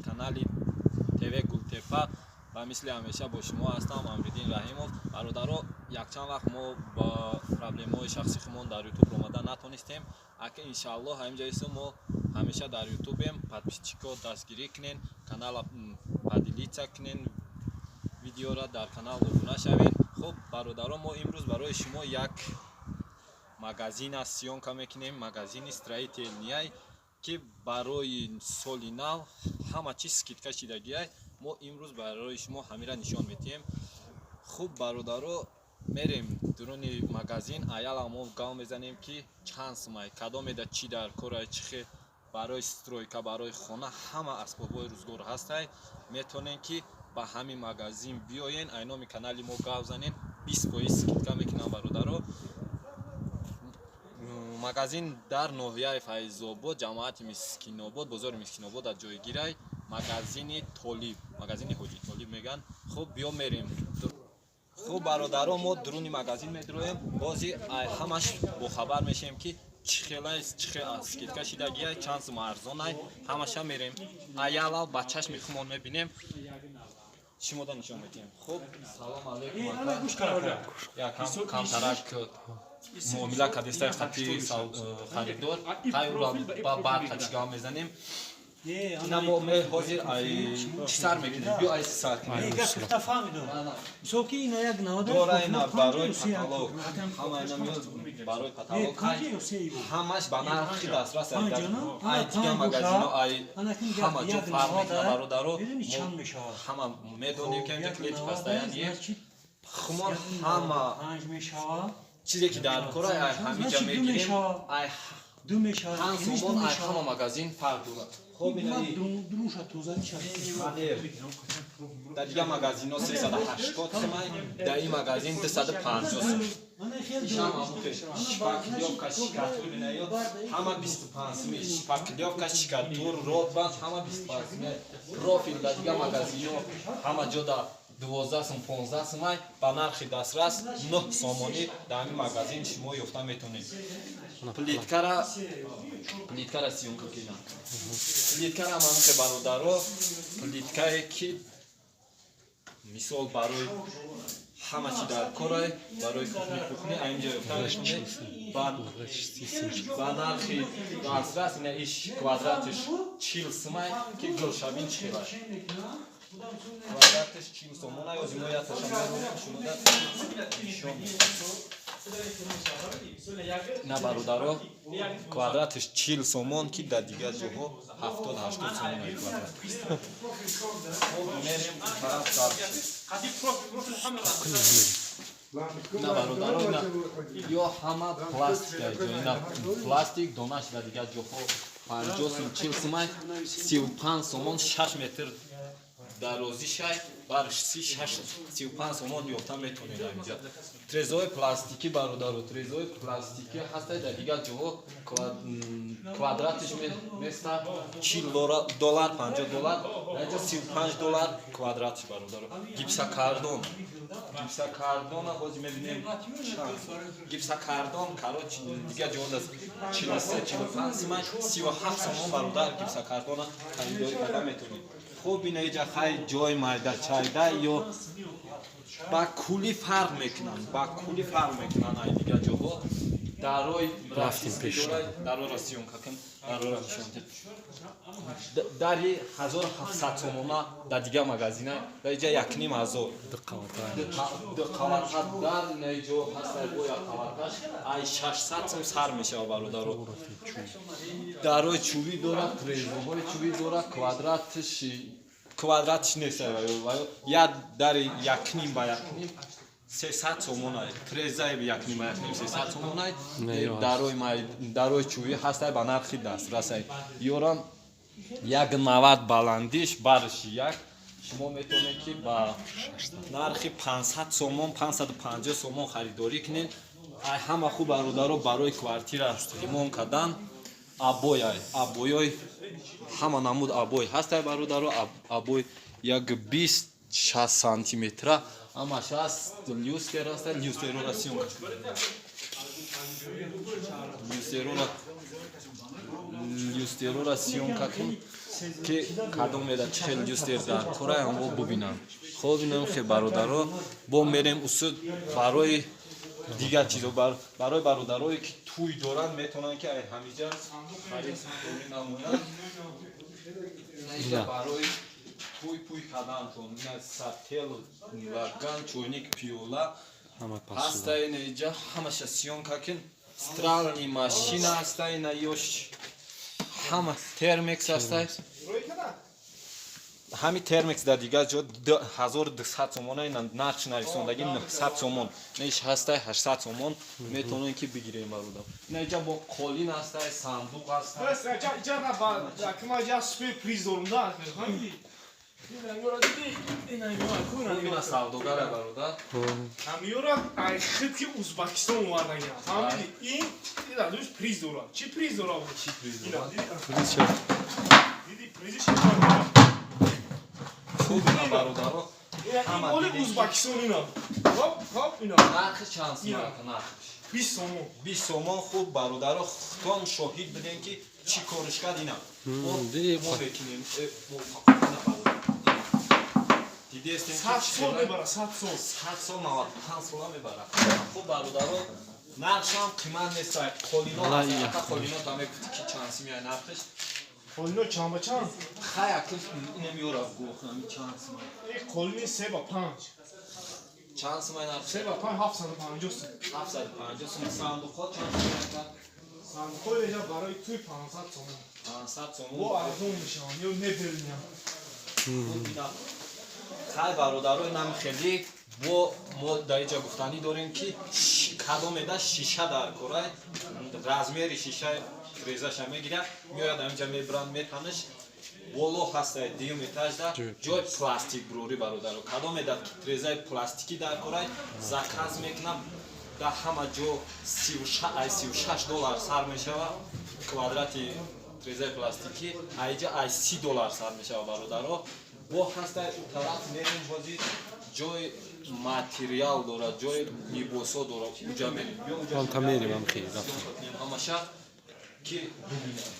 Канали ТВ Гултепа ва мисли ҳамеша бо шумо ҳастам, Амриддин Раҳимов. Бародаро, якчанд вақт мо ба проблемаҳои шахси худмон дар Ютуб омада натонистем. Ака, иншааллоҳ, ҳаминҷа мо ҳамеша дар Ютубем. Подписчико дастгирӣ кунен, канала поделиться кунен, видеора дар канал обуна шавен. Хуб, бародаро, мо имрӯз барои шумо як магазина съёмка мекунем, магазини строительный, ки барои соли нав ҳама чиз скидка шидагиай. Мо имрӯз барои шумо ҳамира нишон медиҳем. Хуб, бародаро, мерем дуруни магазин, аяла мо гав мезанем, ки чанд сумай, кадомеда чӣ дар корай, чӣ хел барои стройка, барои хона ҳама асбобҳои рӯзгор ҳастай. Метавонем, ки ба ҳамин магазин биёен, ай номи канали мо гав занен, 20% скидка мекунам. Бародаро, магазин дар ноҳияи Файзобод, ҷамоати Мискинобод, бозори Мискинобод дар ҷойгирай. Магазини Толиб, магазини Ҳоҷи Толиб мегӯянд. Хуб, биё, мерем. Хуб, бародаро, мо дуруни магазин медроем. Бози ай ҳамаш бохабар мешавем, ки чӣ хелай, чӣ хел скидка шидагиай, чанд сум арзонай. Ҳамаша мерем, аялал ба чашми хумон мебинем, шумода нишон медиҳем. Хуб, салом алейкум, якам камтарак муомила кардестай хати харидор. Хайра, ба баъд хатигав мезанем. Ина мо ҳозир ай чӣ сар мекунем? Биё, ай сар кунем. Дора, ина барои потолок, ҳама ина миёд, барои потолок ҳамаш ба нархи дастрас. Ай дигар магазино, ай ҳама ҷо фарқ мекунад. Бародаро, ҳама медонем, ки инҷа клиенти постоянный хумон, ҳама чизе ки дар кора, ай ҳамиҷа мегирем. Ай 5 сомон ай ҳама магазин фарқ дорад. Хоб, инаи фанер дар дигар магазинҳо 380 сомон, дар ин магазин 250 сом. Ишам ҳамухе шпаклёвка, штукатур, инаё ҳама 25 суми. Шпаклёвка, штукатур, ротбанд ҳама 25 суми. Профил дар дигар магазинҳо ҳама ҷо дар 12 сум, 15 сумай, ба нархи дастрас 9 сомонӣ дар ҳамин магазин шумо ёфта метавонед. Плиткара съёмка кунам. Плиткара ҳамахе, бародаро, плиткае, ки мисол барои ҳама чи дар корай, барои кухни, аинҷо ёфта метавонед ба нархи дастрас. Ина иш квадратиш 40 сумай, ки гулшабин чӣ хелай, квадратиш 40 сомона. Ёзи мо якташа мемонем, шумода нишон медиҳем. На, бародаро, квадратиш 40 сомон, ки дар дигар ҷоҳо 70-80 сомон квадрат. Мерем тараф дальше. На, бародаро, на, ё ҳама пластик, ина пластик донаш дар дигар ҷоҳо 50 сум, 40 сумай, 35 сомон, 6 метр дарозишай, бар си шаш, 35 сомон ёфта метавонед инҷа. Трезои пластикӣ, бародаро, трезои пластикӣ ҳастай, дар дигар ҷоҳо квадратиш места 40 доллар, 50 доллар, дар инҷо 35 доллар квадратиш, бародаро. Гипсокартон, гипсокартона ҳозир мебинем. Гипсокартон, короче, дигар ҷоҳо 43, 45 сумай, 37 сомон, бародар, гипсокартона харидорӣ карда метавонед. Хуб, ина иҷа хай ҷои майда чайда ё ба куллӣ фарқ мекунанд, ба куллӣ фарқ мекунанд ай дигар ҷоҳо. Дарои Рафтем пеш. Дарора съёмка кун, дарора нишон диҳ. Дари 1700 сомона дар дигар магазина, дар иҷа 1500. Ду қавата. Ду қавата дар инаи ҷо ҳаста, бо як қаваташ ай 600 сом сар мешава, бародаро. Дарои чӯбӣ дорад, трезоҳои чӯбӣ дорад, квадратиш нест. Як дари якним ба якним 300 сомона, трезаи якним ба якним 300 сомона. Дарои чӯбӣ ҳастай, ба нархи дастрасай. Ёрам 1,90 баландиш, барши як. Шумо метавонед, ки ба нархи 500 сомон, 550 сомон харидорӣ кунед. Ай ҳама хуб, бародаро, барои квартира ремонт кардан обой, ай обойой ҳама намуд обой ҳастай, бародаро. Обой як бист шаст сантиметра ҳамаш ҳаст. Люстр ҳаста, люстерора съёмка, люстерора, люстерора съёмка кун. Ки кадом меда чӣ хел люстр дар кора ҳамво бубинанд. Хоб, инам хе, бародаро, бо мерем усуд барои дигар чизо. Барои бародарое ки тӯй доранд, метавонанд ки ҳамиҷа харидорӣ намоянд. Барои тӯй пӯй кардантон ина сател, лаган, чойник, пиёла ҳаста. Ина иҷа ҳамаша съёмка кин. Стиральный машина ҳаста, ина ёш ҳама термекс ҳаста. Ҳами термекс дар дигар ҷо 1200 сомона, ина нархш нависондаги 900 сомон, неш ҳастай 800 сомон. Метавонем ки бигирем, бародар. Ина иҷа бо қолин ҳастай, сандуқ ҳастай. Ҷа сюрприз дорум да. Ина савдогара, бародар. Ҳамиёра ай хид ки Узбакистон овардагиам, фаҳмиди? Ин ина дӯст приз дорад. Чӣ приз дорад? Чӣ приз дорад? Диди, призиш. Хуб, ина, бародаро. Ин оли Узбакистон, ина, хоп хоп, ина. Нархи чанд сомон, нархш? 20 сомон. 20 сомон. Хуб, бародаро, худтон шоҳид бидем ки чӣ кориш кард. Ина мо мекунем. Дидестем. 100 сол мебара, 100 сол. 100 сол, 95 сола мебара. Хуб, бародаро, нархшам қимат нест. Қолино, қолино та мегуфти ки чанд симия нархш? Қолино чанд ба чанд? Хай, акл ина меёра, гӯхнами чанд сима. Қолини 3 ба 5. Чанд симай нарх? 3 ба 5, 750 сум. 750 сум. Сандуқҳо чанд сима? Сандуқҳои реҷа барои тӯй 500 сомон. 500 сомон. Бо арзон мешаванд ё мебелня. Хай, бародаро, инам хеле бо мо дар иҷа гуфтанӣ дорем, ки кадомеда шиша дар корай, размери шиша резаша мегирад, меояд, ҳаминҷа мебиранд, метаниш. Боло ҳастай, дуюм этажда ҷои пластик бурорӣ. Бародаро, кадомеда трезаи пластикӣ дар корай, заказ мекунам. Дар ҳама ҷо ай 36 доллар сар мешава квадрати трезаи пластикӣ, айҷа ай 30 доллар сар мешава. Бародаро, бо ҳастай у тараф мерем, ҳозир ҷои материал дорад, ҷои либосо дорад, уҷа мерем. Ҳамта мерем, ам хел. Ҳамаша ки бубинем.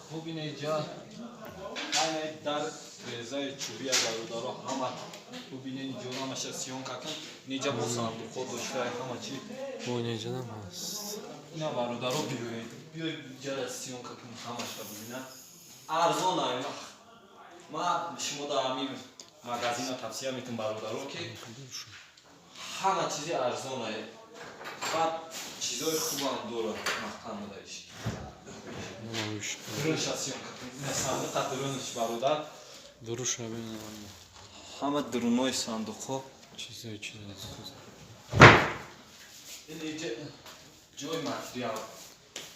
Хуб, инеҷа ҳама дар трезаи чӯбия, бародаро, ҳама бубинед, иҷо ҳамаша съёмка кун. Инеҷа бо сандуқҳо дошта, ҳама чи. Бо инеҷанам ҳаст. Ина, бародаро, биёед, биёед, иҷа съёмка кун, ҳамаша бубинад. Арзон ай. Ма шумо дар ҳамин магазина тавсия мекунам, бародаро, ки ҳама чизи арзон ай, баъд чизои хубам дорад. Маҳкам будаиш. Дурунша съёмка кун, сандуқа дурунш, бародар. Дуруша бинам. Ҳама дурунои сандуқҳо. Чизои чиз. Ин ҷои материал,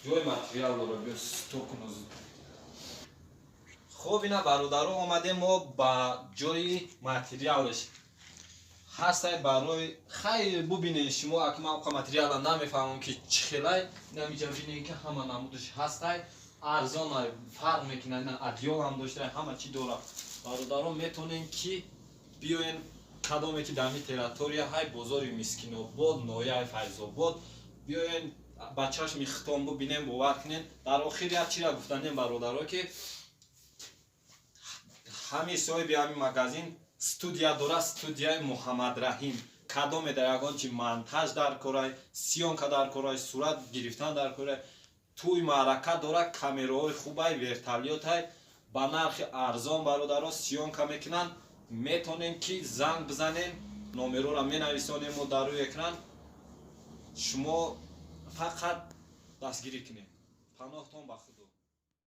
ҷои материал дорад. Биё, стокуноз. Хуб, ина, бародаро, омадем мо ба ҷои материалш ҳастай. Барои хай бубинед шумо, аки ман оқа материала намефаҳмам ки чӣ хелай. Инамиҷа бинед ки ҳама намудаш ҳастай, арзонай, фарқ мекунад. Ина одеялам доштай, ҳама чӣ дорад. Бародарон, метавонем ки биёен, кадоме ки дар ҳамин территория ҳай, бозори Мискинобод, ноҳияи Файзобод, биёен, ба чашми хитон бубинем, бовар кунем. Дар охир як чира гуфтанем, бародаро, ки ҳамин соҳиби ҳамин магазин студия дорад, студияи Муҳаммадраҳим. Кадоме дар ягон чи монтаж дар корай, съёмка дар корай, сурат гирифтан дар корай, тӯй маърака дорад, камераҳои хубай, вертолётай, ба нархи арзон, бародаро, съёмка мекунанд. Метонем ки занг бизанем, номерора менависонем мо дар рӯи экран. Шумо фақат дастгирӣ кунед. Паноҳтон ба Худо.